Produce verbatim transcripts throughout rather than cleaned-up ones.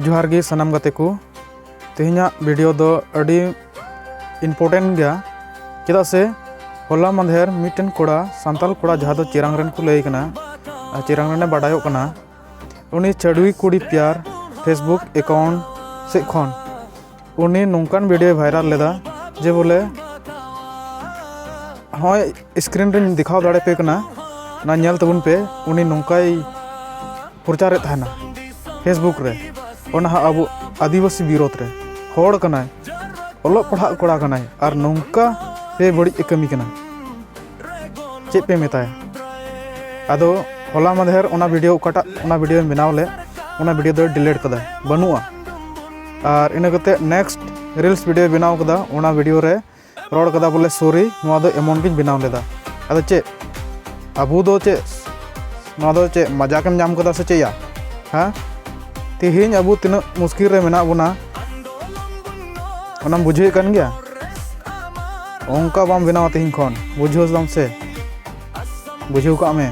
ᱡᱚᱦᱟᱨ ᱜᱮ ᱥᱟᱱᱟᱢ ᱜᱟᱛᱮ ᱠᱚ᱾ ᱛᱮᱦᱮᱧᱟᱜ ᱵᱷᱤᱰᱤᱭᱳ ᱫᱚ ᱟᱹᱰᱤ ᱤᱢᱯᱚᱨᱴᱮᱱᱴ ᱜᱮᱭᱟ, ᱪᱮᱫᱟᱜ ᱥᱮ ᱦᱚᱞᱟ ᱢᱟᱫᱷᱮᱨ ᱢᱤᱫᱴᱮᱱ ᱠᱚᱲᱟ, ᱥᱟᱱᱛᱟᱞ ᱠᱚᱲᱟ, ᱡᱟᱦᱟᱸ ᱫᱚ ᱪᱤᱨᱟᱝ ᱨᱮᱱ ᱠᱚ ᱞᱟᱹᱭ ᱠᱟᱱᱟ, ᱟᱨ ᱪᱤᱨᱟᱝ ᱨᱮᱱᱮ ᱵᱟᱰᱟᱭᱚᱜ ᱠᱟᱱᱟ, ᱩᱱᱤ ᱪᱷᱟᱹᱰᱣᱤ ᱠᱩᱲᱤ ᱯᱭᱟᱨ Facebook ᱮᱠᱟᱣᱩᱱᱴ ᱥᱮᱫ ᱠᱷᱚᱱ ᱩᱱᱤ ᱱᱚᱝᱠᱟᱱ ᱵᱷᱤᱰᱤᱭᱳᱭ ᱵᱷᱟᱭᱨᱟᱞ ᱞᱮᱫᱟ ᱡᱮ ᱵᱚᱞᱮ ᱦᱚᱸᱜᱼᱚᱭ ᱥᱠᱨᱤᱱ ᱨᱮᱧ ᱫᱮᱠᱷᱟᱣ ᱫᱟᱲᱮ ᱯᱮ ᱠᱟᱱᱟ, ᱚᱱᱟ ᱧᱮᱞ ᱛᱟᱵᱚᱱ ᱯᱮ᱾ ᱩᱱᱤ ᱱᱚᱝᱠᱟᱭ ᱯᱨᱚᱪᱟᱨᱮᱫ ᱛᱟᱦᱮᱱᱟ Facebook ᱨᱮ, ᱚᱱᱟ ᱦᱚᱸ ᱟᱵᱚ ᱟᱹᱫᱤᱵᱟᱹᱥᱤ ᱵᱤᱨᱳᱫᱷ ᱨᱮ᱾ ᱦᱚᱲ ᱠᱟᱱᱟᱭ, ᱚᱞᱚᱜ ᱯᱟᱲᱦᱟᱜ ᱠᱚᱲᱟ ᱠᱟᱱᱟᱭ, ᱟᱨ ᱱᱚᱝᱠᱟ ᱵᱮᱵᱟᱹᱲᱤᱡ ᱮ ᱠᱟᱹᱢᱤ ᱠᱟᱱᱟ, ᱪᱮᱫ ᱯᱮ ᱢᱮᱛᱟᱭᱟ? ᱟᱫᱚ ᱦᱚᱞᱟ ᱢᱟᱫᱷᱮᱨ ᱚᱱᱟ ᱵᱷᱤᱰᱤᱭᱳ, ᱚᱠᱟᱴᱟᱜ ᱚᱱᱟ ᱵᱷᱤᱰᱤᱭᱳᱧ ᱵᱮᱱᱟᱣ ᱞᱮᱫ, ᱚᱱᱟ ᱵᱷᱤᱰᱤᱭᱳ ᱫᱚᱭ ᱰᱤᱞᱤᱴ ᱠᱟᱫᱟ, ᱵᱟᱹᱱᱩᱜᱼᱟ᱾ ᱟᱨ ᱤᱱᱟᱹ ᱠᱟᱛᱮ ᱱᱮᱠᱥᱴ ᱨᱤᱞᱥ ᱵᱷᱤᱰᱤᱭᱳᱭ ᱵᱮᱱᱟᱣ ᱠᱟᱫᱟ, ᱚᱱᱟ ᱵᱷᱤᱰᱤᱭᱳ ᱨᱮ ᱨᱚᱲ ᱠᱟᱫᱟ ᱵᱚᱞᱮ, "ᱥᱚᱨᱤ, ᱱᱚᱣᱟ ᱫᱚ ᱮᱢᱚᱱ ᱜᱤᱧ ᱵᱮᱱᱟᱣ ᱞᱮᱫᱟ᱾" ᱟᱫᱚ ᱪᱮᱫ, ᱟᱵᱚ ᱫᱚ ᱪᱮᱫ, ᱱᱚᱣᱟ ᱫᱚ ᱪᱮᱫ ᱢᱟᱡᱟᱠ ᱮᱢ ᱧᱟᱢ ᱠᱟᱫᱟ ᱥᱮ ᱪᱮᱫ ᱭᱟ? ᱦᱮᱸ, ᱛᱮᱦᱮᱧ ᱟᱵᱚ ᱛᱤᱱᱟᱹᱜ ᱢᱩᱥᱠᱤᱞ ᱨᱮ ᱢᱮᱱᱟᱜ ᱵᱚᱱᱟ, ᱚᱱᱟᱢ ᱵᱩᱡᱷᱟᱹᱣᱮᱫ ᱠᱟᱱ ᱜᱮᱭᱟ᱾ ᱚᱱᱠᱟ ᱵᱟᱢ ᱵᱮᱱᱟᱣᱟ ᱛᱮᱦᱮᱧ ᱠᱷᱚᱱ, ᱵᱩᱡᱷᱟᱹᱣ ᱫᱟᱢ ᱥᱮ? ᱵᱩᱡᱷᱟᱹᱣ ᱠᱟᱜ ᱢᱮ᱾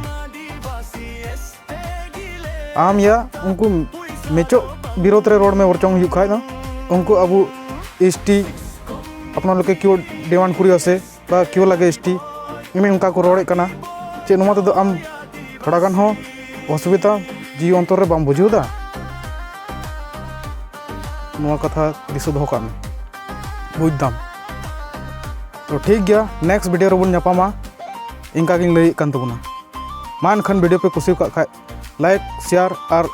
ᱟᱢ ᱭᱟ ᱩᱱᱠᱩ ᱢᱮᱪᱚᱜ ᱵᱤᱨᱳᱫᱷ ᱨᱮ ᱨᱚᱲ ᱢᱮ, ᱵᱚᱨᱪᱚᱝ ᱦᱩᱭᱩᱜ ᱠᱷᱟᱡ ᱫᱚ ᱩᱱᱠᱩ ᱟᱵᱚ ᱮᱥ ᱴᱤ, ᱟᱯᱱᱟᱨ ᱞᱳᱜ ᱠᱮᱣ ᱰᱤᱢᱟᱱᱰ ᱠᱚᱨᱤᱭᱟ ᱥᱮ ᱵᱟ ᱠᱮᱣ ᱞᱟᱜᱮ ᱮᱥ ᱴᱤ, ᱤᱱᱟᱹ ᱚᱱᱠᱟ ᱠᱚ ᱨᱚᱲᱮᱫ ᱠᱟᱱᱟ᱾ ᱪᱮᱫ ᱱᱚᱣᱟ ᱛᱮᱫᱚ ᱟᱢ ᱛᱷᱚᱲᱟ ᱜᱟᱱ ᱦᱚᱸ ᱚᱥᱩᱵᱤᱫᱷᱟ ᱡᱤᱣᱤ ᱚᱱᱛᱚᱨ ᱨᱮ ᱵᱟᱢ ᱵᱩᱡᱷᱟᱹᱣ ᱫᱟ? ᱱᱚᱣᱟ ᱠᱟᱛᱷᱟ ᱫᱤᱥᱟᱹ ᱫᱚᱦᱚ ᱠᱟᱜ ᱢᱮ, ᱵᱩᱡᱽ ᱫᱟᱢ᱾ ᱛᱚ ᱴᱷᱤᱠ ᱜᱮᱭᱟ, ᱱᱮᱠᱥᱴ ᱵᱷᱤᱰᱤᱭᱳ ᱨᱮᱵᱚᱱ ᱧᱟᱯᱟᱢᱟ᱾ ᱤᱱᱠᱟ ᱜᱤᱧ ᱞᱟᱹᱭᱮᱫ ᱠᱟᱱ ᱛᱟᱵᱚᱱᱟ᱾ ᱢᱟ ᱮᱱᱠᱷᱟᱱ ᱵᱷᱤᱰᱤᱭᱳ ᱯᱮ ᱠᱩᱥᱤ ᱟᱠᱟᱫ ᱠᱷᱟᱡ ᱞᱟᱭᱤᱠ, ᱥᱮᱭᱟᱨ ᱟᱨ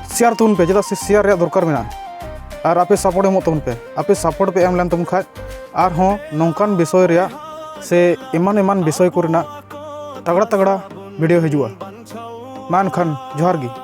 ᱥᱮᱭᱟᱨ ᱛᱟᱵᱚᱱ ᱯᱮ, ᱪᱮᱫᱟᱜ ᱥᱮ ᱥᱮᱭᱟᱨ ᱨᱮᱭᱟᱜ ᱫᱚᱨᱠᱟᱨ ᱢᱮᱱᱟᱜᱼᱟ᱾ ᱟᱨ ᱟᱯᱮ ᱥᱟᱯᱳᱨᱴ ᱮᱢᱚᱜ ᱛᱟᱵᱚᱱ ᱯᱮ᱾ ᱟᱯᱮ ᱥᱟᱯᱳᱨᱴ ᱯᱮ ᱮᱢ ᱞᱮᱱ ᱛᱟᱵᱚᱱ ᱠᱷᱟᱡ ᱟᱨᱦᱚᱸ ᱱᱚᱝᱠᱟᱱ ᱵᱤᱥᱚᱭ ᱨᱮᱭᱟᱜ ᱥᱮ ᱮᱢᱟᱱ ᱮᱢᱟᱱ ᱵᱤᱥᱚᱭ ᱠᱚᱨᱮᱱᱟᱜ ᱛᱟᱜᱲᱟ ᱛᱟᱜᱲᱟ ᱵᱷᱤᱰᱤᱭᱳ ᱦᱤᱡᱩᱜᱼᱟ᱾ ᱢᱟ ᱮᱱᱠᱷᱟᱱ ᱡᱚᱦᱟᱨ ᱜᱮ᱾